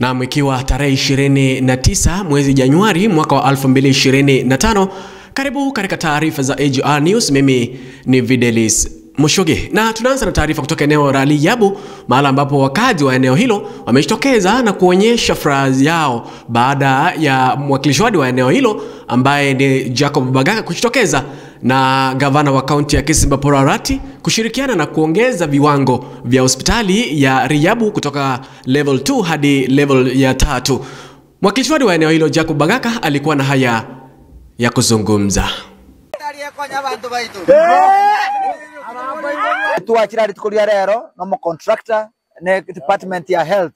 Na ikiwa tarehe 29 mwezi Januari mwaka wa 2025, karibu katika taarifa za AGR News. Mimi ni Videlis Mushoge. Na tunaanza na taarifa kutoka eneo la Liyabu, mahala ambapo wakazi wa eneo hilo wamejitokeza na kuonyesha furaha yao baada ya mwakilishi wa eneo hilo ambaye ni Jacob Bagaka kujitokeza na gavana wa kaunti ya Kisii Paul Arati kushirikiana na kuongeza viwango vya hospitali ya Riyabu kutoka level 2 hadi level ya 3. Mwakilishi wa eneo hilo Jacob Bagaka alikuwa na haya ya kuzungumza. Tuwachira ritukulia rero nomo contractor ne department ya health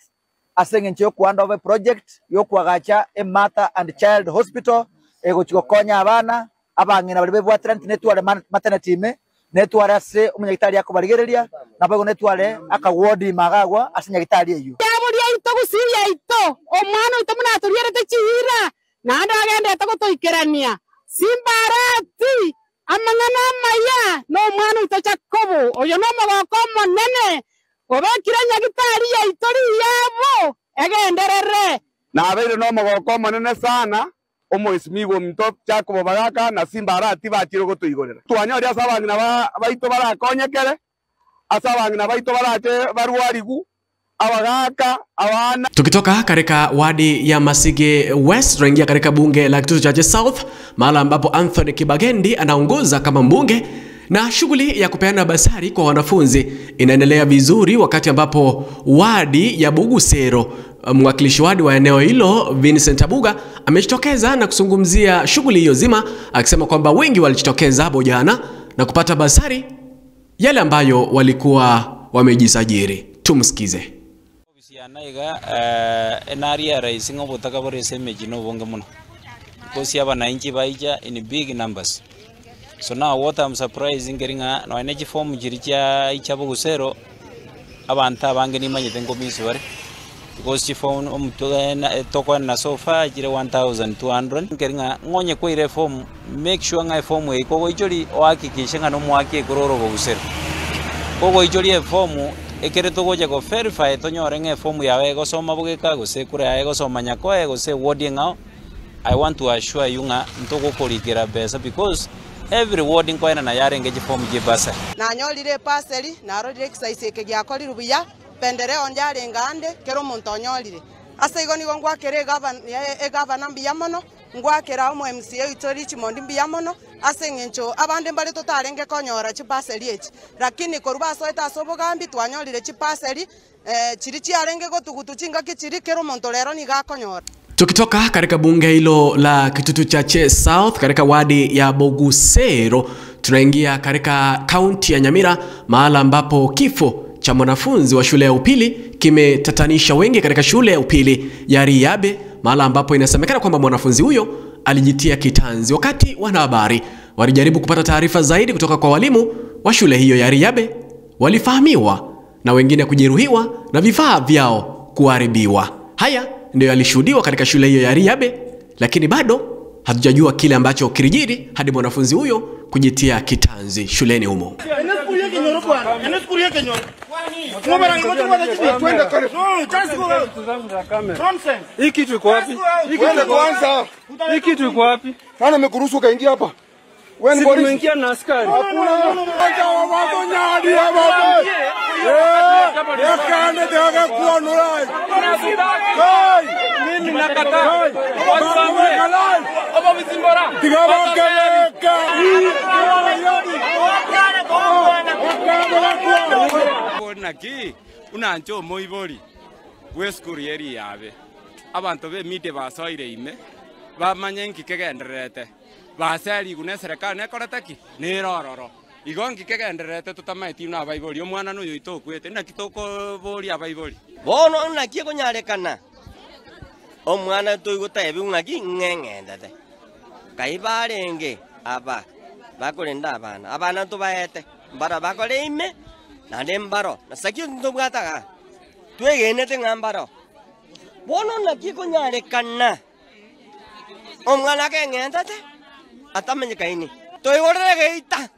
asenge ncho kuanda over project yokuagacha a mother and child hospital egochikokonya abana abangina bali bebwatira netwale maternity me netwale ase umunyagitari akobarigereria nabago netwale aka ward magagwa ase nyagitari eyo yaburia ito gusiria ito omwana ito munaturierete chihira naando agende togotoikerania Simbarati amang'ana amaya no mwana ito Jacobo oyo no mogoko monene obekire nyagitari yaito Riyabo egenderere nabeire no mogoko monene sana omoisimigo mto Jacobo Bagaka na Simbarati bachire gotoigorera twanyoria ase abang'ina baito barakonyekere ase abang'ina baito barache barwarigu abagaka awana. Tukitoka katika wadi ya Masige West tunaingia katika bunge la Kitutu Chache South, mahala ambapo Anthony Kibagendi anaongoza kama mbunge na shughuli ya kupeana basari kwa wanafunzi inaendelea vizuri, wakati ambapo wadi ya Bugusero mwakilishi wadi wa eneo hilo Vincent Abuga amejitokeza na kuzungumzia shughuli hiyo zima, akisema kwamba wengi walijitokeza hapo jana na kupata basari yale ambayo walikuwa wamejisajili. Tumsikize. Naiga enaria raising obotaka bore semeji no bonge muno because abananchi baija in big numbers. So now what I'm surprising ngeringa no energy form jiricha ichabo abanta bange ni manyete ngomisi bare because phone omutoga na tokwa na sofa jire 1200 ngeringa ngonye kwa form make sure ngai form iko ichori ohakikisha ngano mwake kororo Bugusero kogo ichori form ekere togoja go verify tonyore nge form yawe gosoma bugeka gose kure yawe gosoma nyakoe gose ward ngao. I want to assure you nga ntogokorikira besa because every ward nkoena na yarenge form je basa na nyolire parcel na rorire exercise eke gyakori rubuya pendereo njarenga ande kero omonto onyolire ase igo nigo ngwakere governor mbuya mono ngwakera omo MCA ito Richmond mbuya mono ase ng'encho abande mbare totarenge konyora chipaseli echi lakini koruba soeta asobogambi twanyolire chipaseli chiri chiarenge gotugutu chingaki chiri kero omonto rero nigakonyora. Tukitoka katika bunge hilo la Kitutu Chache South katika wadi ya Bogusero tunaingia katika kaunti ya Nyamira, mahala ambapo kifo cha mwanafunzi wa shule ya upili kimetatanisha wengi katika shule ya upili ya Riyabe, mahala ambapo inasemekana kwamba mwanafunzi huyo alijitia kitanzi. Wakati wanahabari walijaribu kupata taarifa zaidi kutoka kwa walimu wa shule hiyo ya Riyabe, walifahamiwa na wengine kujeruhiwa na vifaa vyao kuharibiwa. Haya ndio yalishuhudiwa katika shule hiyo ya Riyabe, lakini bado hatujajua kile ambacho kilijiri hadi mwanafunzi huyo kujitia kitanzi shuleni humo. Hii kitu iko wapi? Hii kitu iko wapi? Nani amekuruhusu kaingia hapa? Wewe ni polisi. Umeingia na askari. Hakuna. Mimi nakataa. Naki unancho moibori we yeri yabe abantu be mide basoire ime bamanye nkikegenderete basari gune serikali nekorete ki nirororo igo nkikegenderete tutamaiti na abaibori omwana noyo itokwete naki tokobori abaibori bono naki konyarekana omwana toigotebe ng'aki ng'eng'endete kaibarenge aba bakorenda abana abana tobaete mbara bakore ime nande mbaro nasakio ntobwataga twegenete ng'ambaro bono naki konyarekana omwana keng'endete atamenyekaini toigorere geita.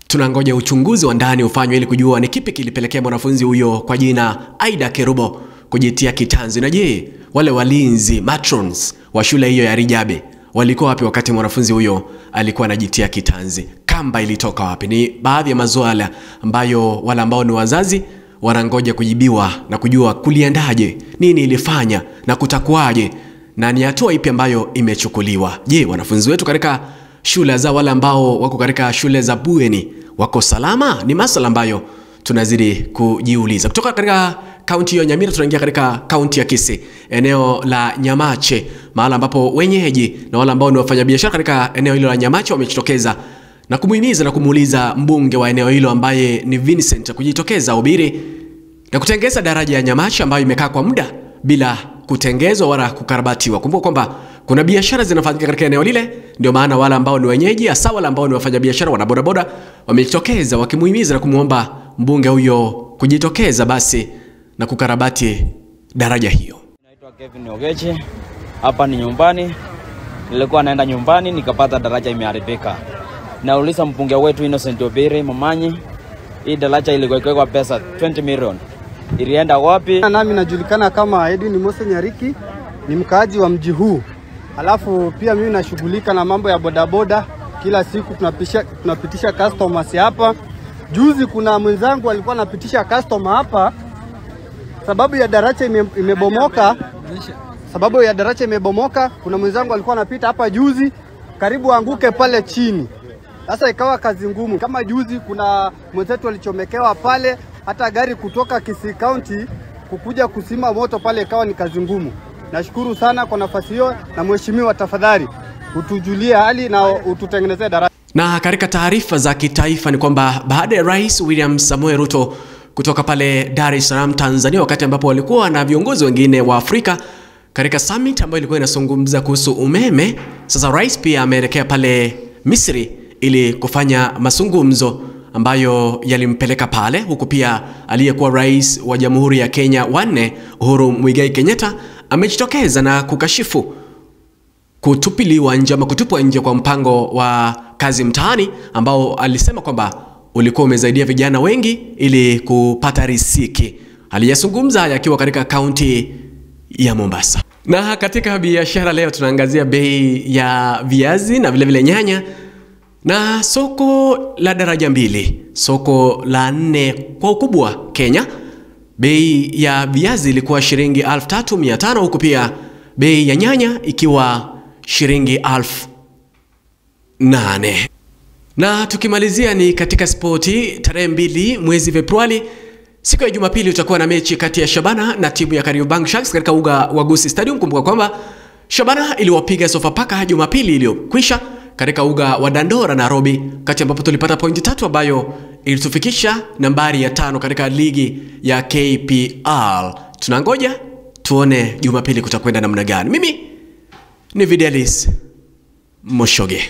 Tunangoja uchunguzi wa ndani ufanywe ili kujua ni kipi kilipelekea mwanafunzi huyo kwa jina Aida Kerubo kujitia kitanzi? Na je, wale walinzi matrons wa shule hiyo ya Rijabe walikuwa wapi wakati mwanafunzi huyo alikuwa anajitia kitanzi? Kamba ilitoka wapi? Ni baadhi ya maswala ambayo wale ambao ni wazazi wanangoja kujibiwa na kujua kuliendaje, nini ilifanya na kutakuwaje, na ni hatua ipi ambayo imechukuliwa. Je, wanafunzi wetu katika shule za wale ambao wako katika shule za bweni wako salama? Ni masuala ambayo tunazidi kujiuliza. Kutoka katika kaunti ya Nyamira tunaingia katika kaunti ya Kisii, eneo la Nyamache, mahala ambapo wenyeji na wale ambao ni wafanyabiashara katika eneo hilo la Nyamache wamejitokeza na kumuhimiza na kumuuliza mbunge wa eneo hilo ambaye ni Vincent kujitokeza ubiri na kutengeza daraja ya Nyamache ambayo imekaa kwa muda bila kutengezwa wala kukarabatiwa. Kumbuka kwamba kuna biashara zinafanyika katika eneo lile, ndio maana wale ambao ni wenyeji hasa wale ambao ni wafanyabiashara wana bodaboda wamejitokeza wakimuhimiza na kumuomba mbunge huyo kujitokeza basi na kukarabati daraja hiyo. Naitwa Kevin Ogeche, hapa ni nyumbani. Nilikuwa naenda nyumbani nikapata daraja imeharibika. Nauliza mbunge wetu Innocent Obiri Momanyi, hii daraja ilikuwa pesa 20 million. Ilienda wapi? Nami najulikana kama Edwin Mose Nyariki, ni mkaaji wa mji huu. Alafu pia mimi nashughulika na mambo ya bodaboda. Kila siku tunapitisha customers hapa. Juzi kuna mwenzangu alikuwa anapitisha customer hapa, sababu ya daraja imebomoka. Sababu ya daraja imebomoka, kuna mwenzangu alikuwa anapita hapa juzi karibu anguke pale chini. Sasa ikawa kazi ngumu. Kama juzi kuna mwenzetu alichomekewa pale, hata gari kutoka Kisii County kukuja kusima moto pale ikawa ni kazi ngumu. Nashukuru sana kwa nafasi hiyo, na mheshimiwa tafadhali utujulie hali na ututengenezee daraja. Na katika taarifa za kitaifa ni kwamba baada ya Rais William Samoei Ruto kutoka pale Dar es Salaam Tanzania, wakati ambapo walikuwa na viongozi wengine wa Afrika katika summit ambayo ilikuwa inazungumza kuhusu umeme, sasa rais pia ameelekea pale Misri ili kufanya mazungumzo ambayo yalimpeleka pale, huku pia aliyekuwa rais wa Jamhuri ya Kenya wanne Uhuru Muigai Kenyatta amejitokeza na kukashifu kutupiliwa nje ama kutupwa nje kwa mpango wa kazi mtaani ambao alisema kwamba ulikuwa umesaidia vijana wengi ili kupata riziki. Aliyazungumza haya akiwa katika kaunti ya Mombasa. Na katika biashara leo tunaangazia bei ya viazi na vile vile nyanya na soko la daraja 2, soko la 4 kwa ukubwa Kenya. Bei ya viazi ilikuwa shilingi 3500 huku pia bei ya nyanya ikiwa shilingi 8000. Na tukimalizia ni katika spoti, tarehe 2 mwezi Februari, siku ya Jumapili, utakuwa na mechi kati ya Shabana na timu ya Kariobangi Sharks katika uga wa Gusii Stadium. Kumbuka kwamba Shabana iliwapiga Sofapaka Jumapili iliyokwisha katika uga wa Dandora Nairobi, kati ambapo tulipata pointi 3 ambayo ilitufikisha nambari ya 5 katika ligi ya KPL. Tunangoja tuone Jumapili kutakwenda namna gani. Mimi ni Videlis Moshoge.